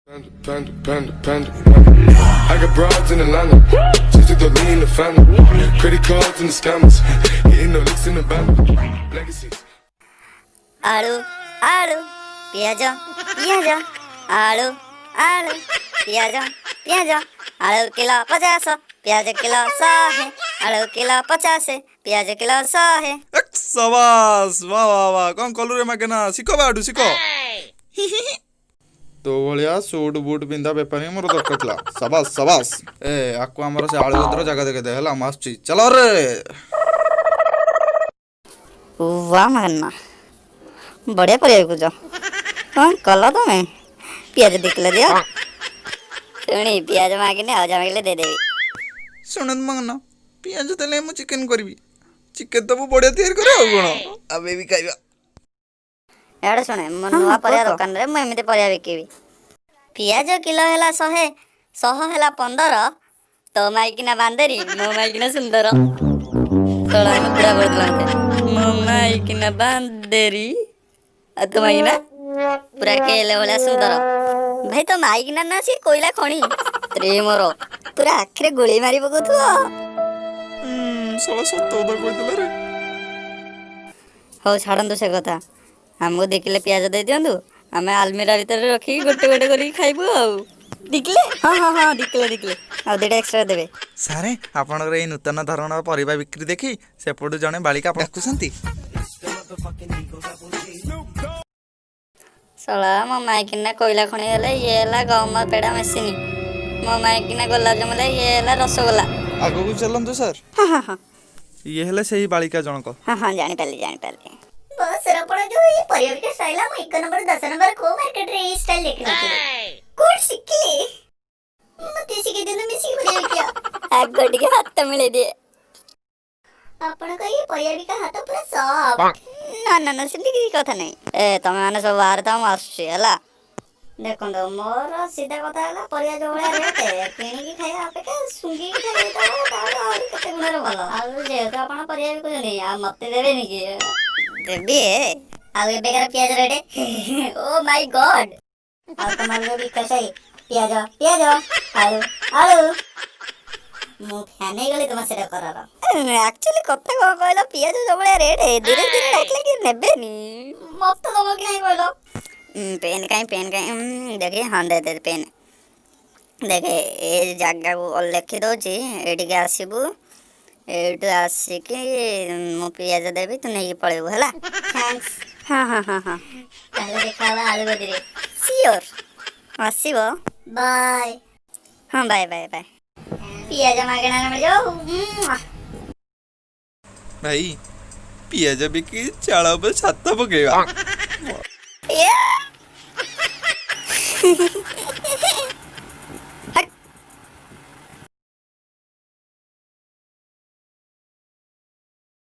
Panda, panda, panda, panda. I got broads in Atlanta. Just took the lean in the family. Credit cards and the scammers. Hitting the licks in the band. Legacies. ଆଳୁ ଆଳୁ, ପିଆଜ ପିଆଜ, ଆଳୁ ଆଳୁ, ପିଆଜ ପିଆଜ। ଆଳୁ kilo 50, ପିଆଜ କିଲୋ 100। ଆଳୁ କିଲୋ 50, ପିଆଜ କିଲୋ 100। ସାବାସ, ବା ବା ବା, କଣ କଲୁ ରେ ମାଗେନା! ଶିଖ ବା ଆଡୁ ଶିଖ। ତୋ ଭଳିଆ ସୁଟ୍ ବୁଟ୍ ପିନ୍ଧା ବେପାରୀ ମୋର ଦରକାର ଥିଲା। ସାବାସ, ସାବାସ। ଏ ଆକୁ ଆମର ସେ ଆଳୁ ଗଦର ଜାଗା ଦେଖେଇ ଦେ, ହେଲା? ମୁଁ ଆସୁଛି, ଚାଲ ରେ। ବା ମାଗନା, ବଢ଼ିଆ ପରିବା ବିକୁଛ। କଣ କଲ ତମେ? ପିଆଜ 2 କିଲୋ ଦିଅ। ଶୁଣି, ପିଆଜ ମାଗିନେ ଆଉ ଯାହା ମାଗିଲେ ଦେଇଦେବି। ଶୁଣନ୍ତୁ ମାଗନା, ପିଆଜ ଦେଲେ ମୁଁ ଚିକେନ କରିବି। ଚିକେନ ତ ମୁଁ ବଢିଆ ତିଆରି କରେ। ଆଉ କଣ, ଆମେ ବି ଖାଇବା। ଏଆଡ଼େ ଶୁଣେ, ମୋ ନୂଆ ପରିବା ଦୋକାନରେ ମୁଁ ଏମିତି ପରିବା ବିକିବି। ପିଆଜ କିଲୋ ହେଲା 100, ଶହ ହେଲା 15। ତୋ ମାଇକିନା ବାନ୍ଦେରି, ମୋ ମାଇକିନା ସୁନ୍ଦର। ଶଳା ବୁଢା କରିଦେଲା ମତେ। ମୋ ମାଇକିନା ବାନ୍ଦେରି ଆଉ ତୋ ମାଇକିନା ପୁରା କେଲେ ଭଳିଆ ସୁନ୍ଦର। ଭାଇ, ତୋ ମାଇକିନା ନା ସିଏ କୋଇଲା ଖଣି ରେ, ମୋର ପୁରା ଆଖିରେ ଗୁଳି ମାରି ପକଉଥିବ। ଶଳା ସତ କଥା କହିଦେଲା ରେ। ହଉ ଛାଡ଼ନ୍ତୁ ସେ କଥା। ଆମକୁ 2 କିଲୋ ପିଆଜ ଦେଇଦିଅନ୍ତୁ, ଆମେ ଆଲମିରା ଭିତରେ ରଖିକି ଗୋଟେ ଗୋଟେ କରିକି ଖାଇବୁ। ଆଉ 2 କିଲୋ? ହଁ, 2 କିଲୋ, 2 କିଲୋ, ଆଉ 2ଟା ଏକ୍ସଟ୍ରା ଦେବେ। ସାରେ, ଆପଣଙ୍କର ଏଇ ନୂତନ ଧରଣର ପରିବା ବିକ୍ରି ଦେଖି ସେପଟୁ ଜଣେ ବାଳିକା ଡାକୁଛନ୍ତି। ଶଳା, ମୋ ମାଇକିନା କୋଇଲା ଖଣି ହେଲେ ଇଏ ହେଲା ଗହମ ପେଡ଼ା ମେସିନି। ମୋ ମାଇକିନା ଗୋଲାପଜାମୁ ହେଲେ ଇଏ ହେଲା ରସଗୋଲା। ଆଗକୁ ଚାଲନ୍ତୁ ସାର୍। ହଁ। ଇଏ ହେଲେ ସେଇ ବାଳିକା ଜଣକ। ହଁ, ଜାଣିପାରିଲି, ଜାଣିପାରିଲି। ବସ୍, ଆପଣ ଯୋଉ ଏଇ ପରିବା ବିକା ଷ୍ଟାଇଲ, ମୁଁ 1 ନମ୍ବର, 10 ନମ୍ବର କୋଉ ମାର୍କେଟରେ ଏଇ ଷ୍ଟାଇଲ ଦେଖିନଥିଲି। କୋଉଠି ଶିଖିଲେ? ମତେ ଶିଖେଇ ଦିଅନ୍ତୁ, ମିଶିକି ପରିବା ବିକିବା। ଆଗ ଟିକେ ହାତ ମିଳେଇ ଦିଏ। ଆପଣଙ୍କ ଏଇ ପରିବା ବିକା ହାତ ପୁରା ସଫ୍ଟ। ନା ନା ନା, ସେମିତି କିଛି କଥା ନାହିଁ। ଏ ତମେ ମାନେ ସବୁ ବାହାରେ ଥାଅ, ମୁଁ ଆସୁଛି, ହେଲା? ଦେଖନ୍ତୁ, ମୋର ସିଧା କଥା ହେଲା, ପରିବା ଯୋଉ ଭଳିଆ ରେଟ୍, କିଣିକି ଖାଇବା ଅପେକ୍ଷା ଶୁଙ୍ଘିକି ଖାଇଲେ ତାଠୁ ଆହୁରି କେତେ ଗୁଣରେ ଭଲ। ଆଉ ଯେହେତୁ ଆପଣ ପରିବା ବିକୁଛନ୍ତି, ଆଉ ମତେ ଦେବେନି କି? ଦେବି ଏ। ଆଉ ଏବେକାର ପିଆଜ ରେଟ୍, ଓ ମାଇ ଗଡ୍! ଆଉ ତମର ଯୋଉ ବିକାଶ ଭାଇ, ପିଆଜ ପିଆଜ, ଆଳୁ ଆଳୁ, ମୁଁ ଫ୍ୟାନ୍ ହେଇଗଲି ତୁମ ସେଟା କରାର। ଆକ୍ଚୁଆଲି କଥା କଣ କହିଲ, ପିଆଜ ଯୋଉ ଭଳିଆ ରେଟ୍, ଧୀରେ ଧୀରେ ଡାକିଲେ କି ନେବେନି? ମତେ ଦବ କି ନାହିଁ କହିଲ? ପେନ୍ କାଇଁ, ପେନ୍ କାଇଁ? ଦେଖି, ହଁ, ଦେ ଦେ ପେନ୍। ଦେଖେ, ଏ ଜାଗାକୁ ଲେଖି ଦଉଛି, ଏଇଠିକି ଆସିବୁ। ଏଇଠୁ ଆସିକି ମୁଁ ପିଆଜ ଦେବି, ତୁ ନେଇକି ପଳେଇବୁ, ହେଲା? Thanks. ହଁ, ତାହେଲେ ଦେଖା ହବା ଆଳୁ ଗଦିରେ। ସିଓର ଆସିବ। ବାଏ। ହଁ, ବାଏ ବାଏ ବାଏ। ପିଆଜ ମାଗଣାରେ ମିଳିବ। ଭାଇ, ପିଆଜ ବିକି ଚାଳ ଉପରେ ଛାତ ପକେଇବା। Yeah!